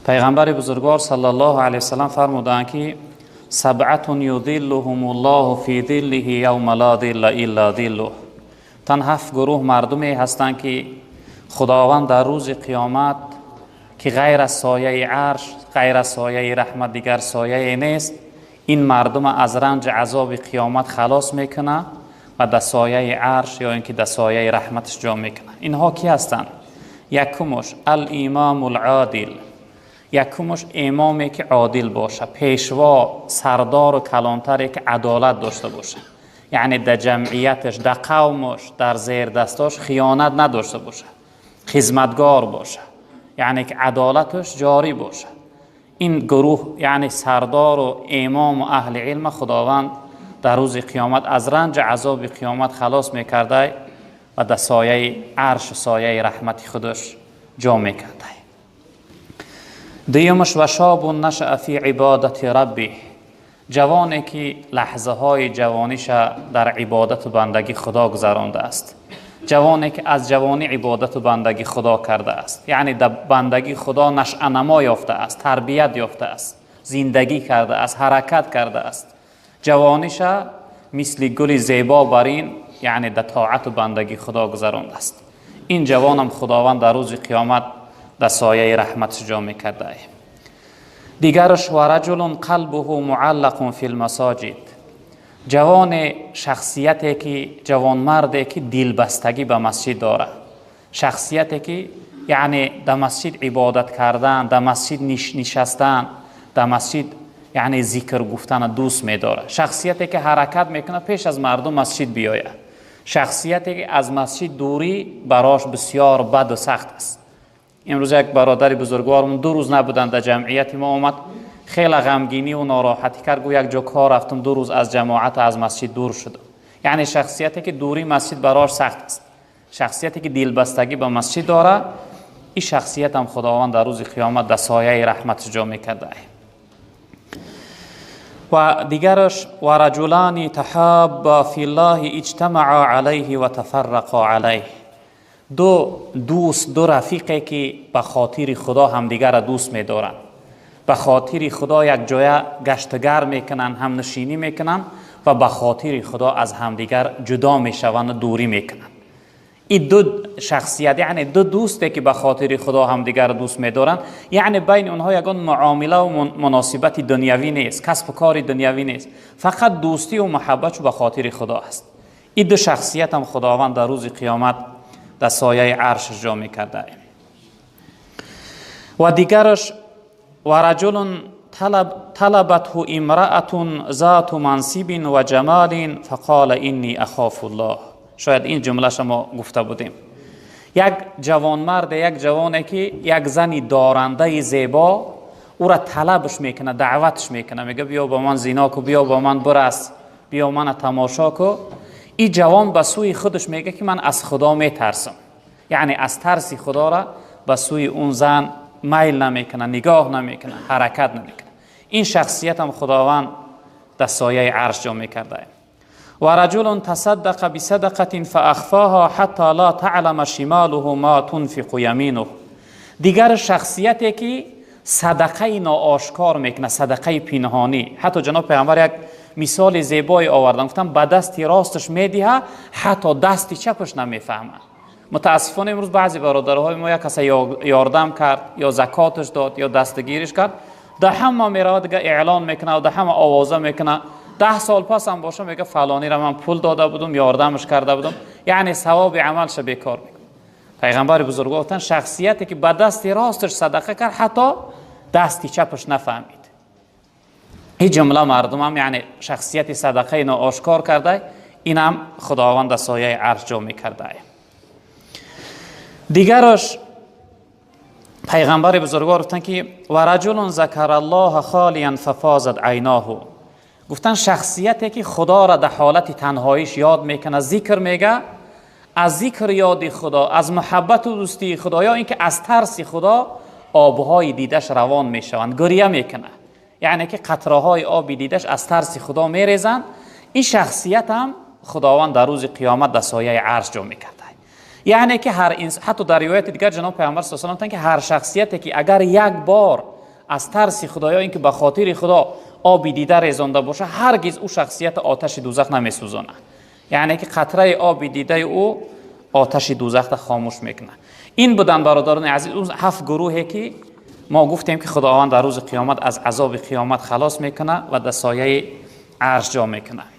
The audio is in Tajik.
Пайғамбари бузургвор саллаллоҳу алайҳи васаллам фармуданд, ки сабъатун юзиллуҳум аллоҳу фи зиллиҳи явма ла зилла илла зиллуҳ. Тан ҳафт гурӯҳ мардуме ҳастанд, ки Худованд дар рӯзи қиёмат, ки ғайр аз сояи арш, ғайр аз сояи раҳмат дигар сояе нест, ин мардума аз ранҷи азоби қиёмат халос мекунад ва дар сояи арш ё ин ки дар сояи раҳматаш ҷо мекунад. Инҳо кӣ ҳастанд? Якумуш ал-имому ал-одил. Якумуш имоме ки одил боша, пешво, сардору калонтаре ки адолат дошта боша, яъне дар ҷамъияташ, дар қавмаш, дар зердастош хиёнат надошта боша, хизматгор боша, яъне ки адолаташ ҷорӣ боша. Ин гурӯҳ, яъне сардору имому аҳли илма, Худованд дар рӯзи қиёмат аз ранҷи азоби қиёмат халос мекардай ва дар сояи аршу сояи раҳмати худаш ҷо мекардай. Дуюмаш ва шобун нашаа фи ибодати раббиҳ. Ҷавоне ки лаҳзаҳои ҷавониша дар ибодату бандагӣ Худо гузарондааст, ҷавоне ки аз ҷавонӣ ибодату бандагӣ Худо кардааст, яъне дар бандагии Худо нашъанамо ёфтааст, тарбият ёфтааст, зиндагӣ кардааст, ҳаракат кардааст, ҷавониша мисли гули зебо бар ин, яъне дар тоату бандагии Худо гузарондааст. Ин ҷавонам Худованд дар рӯзи қиёмат дар сояи раҳматаш ҷо мекардае. Дигараш ва раҷулун қалбуҳу муаллақун фи лмасоҷид. Ҷавоне, шахсияте ки, ҷавонмарде ки дилбастагӣ ба масҷид дорад, шахсияте ки яъне дар масҷид ибодат кардан, дар масҷид нишастан, дар масҷид яъне зикр гуфтана дӯст медорад, шахсияте ки ҳаракат мекунад пеш аз мардум масҷид биёяд, шахсияте ки аз масҷид дурӣ барош бисёр баду сахт аст. Имрӯз як бародари бузургвормон 2 рӯз набуданд дар ҷамъияти мо, омад, хеле ғамгинӣ ва нороҳатӣ кард, гӯ як ҷо кор рафтам, 2 рӯз аз ҷамоат, аз масҷид дур шудам. Яъне шахсияте ки дурии масҷид барош сахт аст, шахсияте ки дилбастагӣ ба масҷид дорад, ин шахсиятам Худованд дар рӯзи қиёмат дар сояи раҳматаш ҷо мекарда. Ва дигараш ва раҷулани таҳабба филлаҳи иҷтамаа алайҳи ва тафаррақа алайҳ. Ду дӯст, ду рафиқе ки ба хотири Худо ҳамдигарро дӯст медоранд, ба хотири Худо як ҷоя гаштгар мекунанд, ҳамнишинӣ мекунанд ва ба хотири Худо аз ҳамдигар ҷудо мешаванд ва дурӣ мекунанд. Ин ду шахсият, яъне ду дӯсте ки ба хотири Худо ҳамдигарро дӯст медоранд, яъне байни онҳо ягон муомила ва муносибати дунявӣ нест, касбу кори дунявӣ нест, фақат дӯстӣ ва муҳаббатшу ба хотири Худо аст. Ин ду шахсиятам Худованд дар рӯзи қиёмат дар сояи арш ҷо мекарда. Ва дигараш ва раҷулун талабатҳу имраатун зату мансибин ва ҷамалин фақола инни ахофу ллоҳ. Шояд ин ҷумлаша мо гуфта будем. Як ҷавонмарде, як ҷавоне ки як зани дорандаи зебо ӯра талабш мекунад, даъватш мекунад, мега биё ба ман зино ку, биё ба ман бирас, биё мана тамошо ку. Ин ҷавон ба сӯи худаш мега ки ман аз Худо метарсам, яъне аз тарси Худора ба сӯи он зан майл намекунад, нигоҳ намекунад, ҳаракат намекунад. Ин шахсиятам Худованд дар сояи арш ҷо мекарда. Ва раҷулун тасаддақа бисадақатин фаахфоҳа ҳатто ла таълама шимолуҳу ма тунфиқу яминуҳ. Дигар шахсияте ки садақаи ноошкор мекунад, садақаи пинҳонӣ. Ҳатто ҷаноб пайғамбар як мисоли зебое оварданд, гуфтанд ба дасти росташ медиҳа, ҳатто дасти чапаш намефаҳмад. Мутаассифона имрӯз баъзе бародарҳои мо як каса ёрдам кард, ё закоташ дод, ё дастгириш кард, да ҳама меравад, дига эълон мекунад, да ҳама овоза мекунад. 10 сол пас ҳам боша мега фалонира ман пул дода будум, ёрдамаш карда будум, яъне савоби амалша бекор мекунад. Пайғамбари бузургвор гуфтанд шахсияте ки ба дасти росташ садақа кард, ҳатто дасти чапаш нафаҳмид. Ин ҷумла мардумам, яъне шахсияти садақаи ноошкор карда, инам Худованд дар сояи арш ҷо мекарда. Дигараш пайғамбари бузургвор гуфтанд ки ва раҷулун закара аллоҳа холиян фафозат айноҳу. Гуфтанд шахсияте ки Худоро дар ҳолати танҳоиш ёд мекунад, зикр мега, аз зикр ёди Худо, аз муҳаббату дӯстии Худо ё ин ки аз тарси Худо обҳои дидаш равон мешаванд, гиря мекунад, яъне ки қатраҳои оби дидаш аз тарси Худо мерезанд. Ин шахсиятам Худованд дар рӯзи қиёмат дар сояи арш ҷо мекард. Яъне ки ҳар ҳатто дар ривояти дигар ҷаноб пайғамбар саллаллоҳу алайҳи васаллам гуфтанд ки ҳар шахсияте ки агар як бор аз тарси Худо ё инки ба хотири Худо оби дида резонда боша, ҳаргиз ӯ шахсият оташи дӯзах намесӯзонад. Яъне ки қатраи оби дидаи ӯ оташи дӯзахро хомӯш мекунад. Ин буданд, бародарони азиз, он ҳафт гурӯҳе ки мо гуфтем ки Худованд дар рӯзи қиёмат аз азоби қиёмат халос мекунад ва дар сояи арш ҷо мекунад.